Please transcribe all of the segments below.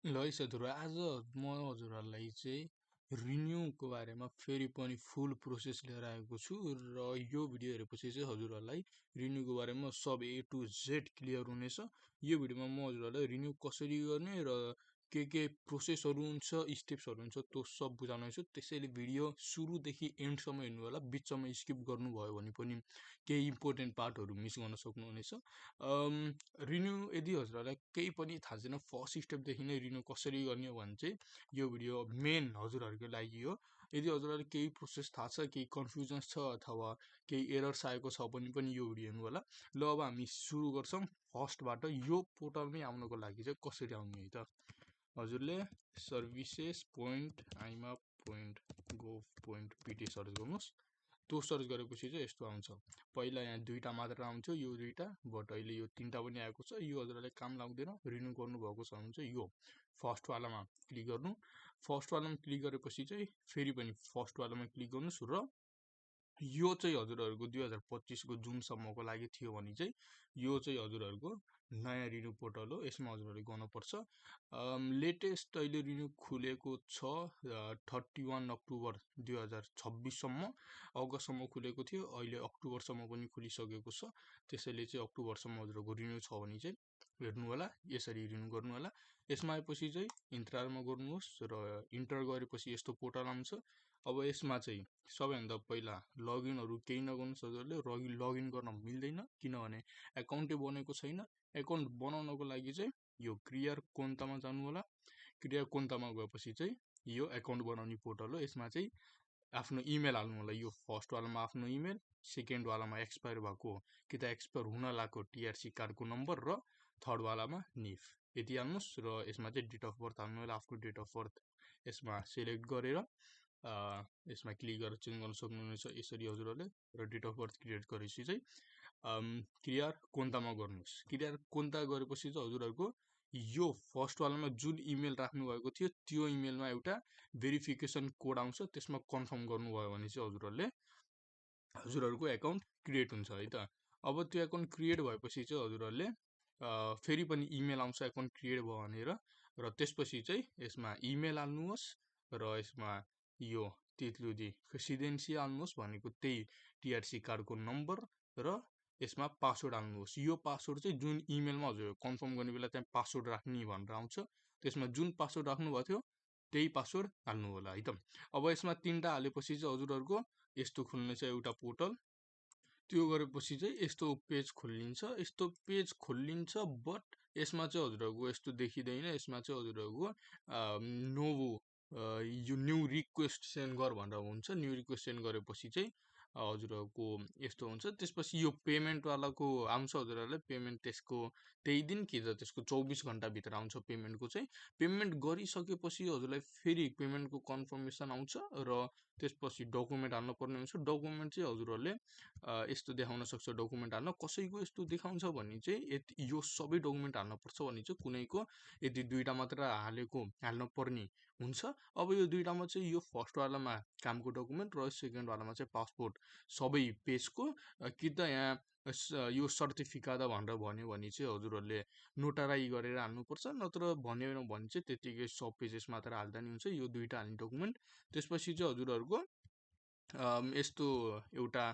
ल है साथीहरू, आज म हजुरहरूलाई चाहिँ रिन्यूको बारेमा फेरि पनि फुल प्रोसेस लिएर आएको छु र यो भिडियो हेरेपछि चाहिँ हजुरहरूलाई रिन्यूको बारेमा सब ए टु जेड क्लियर हुनेछ। यो भिडियोमा म हजुरहरूलाई रिन्यू कसरी गर्ने र के प्रोसेसहरू हुन्छ, स्टेप्सहरू हुन्छ, त्यो सब बुझाउने छु। त्यसैले भिडियो सुरुदेखि एन्डसम्म हेर्नु होला। बिचमा स्किप गर्नुभयो भने पनि केही इम्पोर्टेन्ट पार्टहरू मिस गर्न सक्नुहुनेछ। रिन्यू यदि हजुरहरूलाई केही पनि थाहा छैन, फर्स्ट स्टेपदेखि नै रिन्यू कसरी गर्ने हो भने चाहिँ यो भिडियो मेन हजुरहरूको लागि हो। यदि हजुरहरूलाई केही प्रोसेस थाहा छ, केही कन्फ्युजन्स छ अथवा केही एरर्स आएको छ भने पनि यो भिडियो हेर्नु होला। ल अब हामी सुरु गर्छौँ फर्स्टबाट। यो पोर्टलमै आउनको लागि चाहिँ कसरी आउने है त, हजुरले सर्भिसेस पोइन्ट आइमा पोइन्ट गोभ पोइन्ट पिटी सर्च गर्नुहोस्। त्यो सर्च गरेपछि चाहिँ यस्तो आउँछ। पहिला यहाँ दुईवटा मात्र आउँथ्यो, यो दुईवटा, बट अहिले यो तिनवटा पनि आएको छ। यो हजुरलाई काम लाग्दैन, रिन्यू गर्नुभएको छ भने चाहिँ यो फर्स्टवालामा क्लिक गर्नु। फर्स्टवालामा क्लिक गरेपछि चाहिँ फेरि पनि फर्स्टवालामा क्लिक गर्नुहोस् र यो चाहिँ हजुरहरूको 2025को जुनसम्मको लागि थियो भने चाहिँ यो चाहिँ हजुरहरूको नयाँ रिन्यू पोर्टल हो। यसमा हजुरहरूले गर्नुपर्छ। लेटेस्ट अहिले रिन्यू खुलेको छ 31 अक्टोबर 2026सम्म। अगस्तसम्म खुलेको थियो, अहिले अक्टोबरसम्म पनि खुलिसकेको छ। त्यसैले चाहिँ अक्टोबरसम्म हजुरहरूको रिन्यू छ भने चाहिँ हेर्नु होला, यसरी रिन्यू गर्नु होला। यसमा आएपछि चाहिँ इन्टरमा गर्नुहोस् र इन्टर गरेपछि यस्तो पोर्टल आउँछ। अब यसमा चाहिँ सबैभन्दा पहिला लगइनहरू केही नगर्नुहोस् हजुरले। लगइन गर्न मिल्दैन, किनभने एकाउन्टै बनेको छैन। एकाउन्ट बनाउनको लागि चाहिँ यो क्रियर कोन्तामा जानु होला। क्रियर कोन्तामा गएपछि चाहिँ यो एकाउन्ट बनाउने पोर्टल हो। यसमा चाहिँ आफ्नो इमेल हाल्नु होला। यो फर्स्टवालामा आफ्नो इमेल, सेकेन्डवालामा एक्सपायर भएको कि त एक्सपायर हुन लागेको टिआरसी कार्डको नम्बर र थर्डवालामा निफ यति हाल्नुहोस् र यसमा चाहिँ डेट अफ बर्थ हाल्नु होला। आफ्नो डेट अफ बर्थ यसमा सिलेक्ट गरेर यसमा क्लिक गरेर चेन्ज गर्न सक्नुहुनेछ यसरी हजुरहरूले। र डेट अफ बर्थ क्रिएट गरेपछि चाहिँ क्रियर कोन्तामा गर्नुहोस्। क्रियर कोन्ता गरेपछि चाहिँ हजुरहरूको यो फर्स्टवालामा जुन इमेल राख्नु भएको थियो त्यो इमेलमा एउटा भेरिफिकेसन कोड आउँछ। त्यसमा कन्फर्म गर्नुभयो भने चाहिँ हजुरहरूको एकाउन्ट क्रिएट हुन्छ है त। अब त्यो एकाउन्ट क्रिएट भएपछि चाहिँ हजुरहरूले फेरि पनि इमेल आउँछ एकाउन्ट क्रिएट भयो भनेर। र त्यसपछि चाहिँ यसमा इमेल हाल्नुहोस् र यसमा यो तेत्लुदी रेसिडेन्सी हाल्नुहोस्, भनेको त्यही टिआरसी कार्डको नम्बर, र यसमा पासवर्ड हाल्नुहोस्। यो पासवर्ड चाहिँ जुन इमेलमा हजुर कन्फर्म गर्ने बेला त्यहाँ पासवर्ड राख्ने भनेर आउँछ, त्यसमा जुन पासवर्ड राख्नुभएको थियो त्यही पासवर्ड हाल्नु होला है त। अब यसमा तिनवटा हालेपछि चाहिँ हजुरहरूको यस्तो खुल्नेछ एउटा पोर्टल। त्यो गरेपछि चाहिँ यस्तो पेज खोलिन्छ। यस्तो पेज खोलिन्छ, बट यसमा चाहिँ हजुरहरूको यस्तो देखिँदैन। यसमा चाहिँ हजुरहरूको नो यो न्यू रिक्वेस्ट सेन्ड गर भनेर हुन्छ। न्यू रिक्वेस्ट सेन्ड गरेपछि चाहिँ हजुरहरूको यस्तो हुन्छ। त्यसपछि यो पेमेन्टवालाको आउँछ हजुरहरूलाई पेमेन्ट, त्यसको त्यही दिन कि त त्यसको 24 घन्टाभित्र आउँछ पेमेन्टको चाहिँ। पेमेन्ट गरिसकेपछि हजुरलाई फेरि पेमेन्टको कन्फर्मेसन आउँछ र त्यसपछि डकुमेन्ट हाल्नु पर्ने हुन्छ। डकुमेन्ट चाहिँ हजुरहरूले यस्तो देखाउन सक्छ। डकुमेन्ट हाल्न कसैको यस्तो देखाउँछ भने चाहिँ यो सबै डकुमेन्ट हाल्नुपर्छ भने चाहिँ कुनैको यदि दुईवटा मात्र हाल्नु पर्ने हुन्छ। अब यो दुईवटामा चाहिँ यो फर्स्टवालामा कामको डकुमेन्ट र सेकेन्डवालामा चाहिँ पासपोर्ट सबै पेजको कि त यहाँ यो सर्टिफिकेट भनेर भन्यो भने चाहिँ हजुरहरूले नोटराई गरेर हाल्नुपर्छ। नत्र भन्यो भने चाहिँ त्यतिकै सब पेजेस मात्र हाल्दा नि हुन्छ, यो दुईवटा हाल्ने डकुमेन्ट। त्यसपछि चाहिँ हजुरहरूको यस्तो एउटा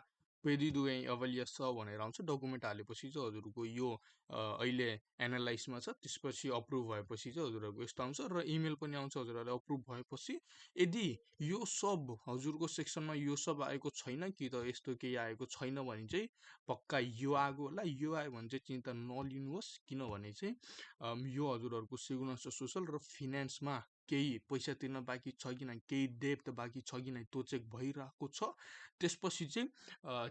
पेडिदु अभलियस छ भनेर आउँछ। डकुमेन्ट हालेपछि चाहिँ हजुरको यो अहिले एनालाइजमा छ। त्यसपछि अप्रुभ भएपछि चाहिँ हजुरहरूको यस्तो आउँछ र इमेल पनि आउँछ हजुरहरूले अप्रुभ भएपछि। यदि यो सब हजुरको सेक्सनमा यो सब आएको छैन कि त यस्तो केही आएको छैन भने चाहिँ पक्का यो आएको होला। यो आयो भने चाहिँ चिन्ता नलिनुहोस्, किनभने चाहिँ यो हजुरहरूको सिग्नेचर सोसल र फिनान्समा केही पैसा तिर्न बाँकी छ कि नै, केही डेब्ट बाँकी छ कि नै, त्यो चेक भइरहेको छ। त्यसपछि चाहिँ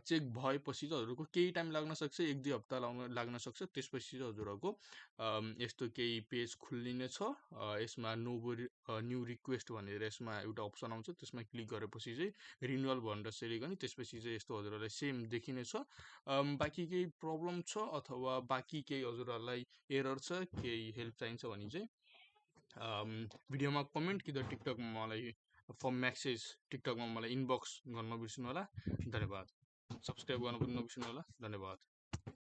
चेक भएपछि चाहिँ हजुरको केही टाइम लाग्न सक्छ, 1-2 हप्ता लाग्न सक्छ। त्यसपछि चाहिँ हजुरहरूको यस्तो केही पेज खुल्लिनेछ। यसमा न्यू रिक्वेस्ट भनेर यसमा एउटा अप्सन आउँछ। त्यसमा क्लिक गरेपछि चाहिँ रिन्युअल भनेर सेलेक्ट गर्ने। त्यसपछि चाहिँ यस्तो हजुरहरूलाई सेम देखिनेछ। बाँकी केही प्रब्लम छ अथवा बाँकी केही हजुरहरूलाई एरर छ, केही हेल्प चाहिन्छ भने चाहिँ भिडियोमा कमेन्ट कि त टिकटकमा मलाई म्यासेज टिकटकमा मलाई इनबक्स गर्न नबिर्सिनु होला। धन्यवाद। सब्सक्राइब गर्न पनि नबिर्सिनु होला। धन्यवाद।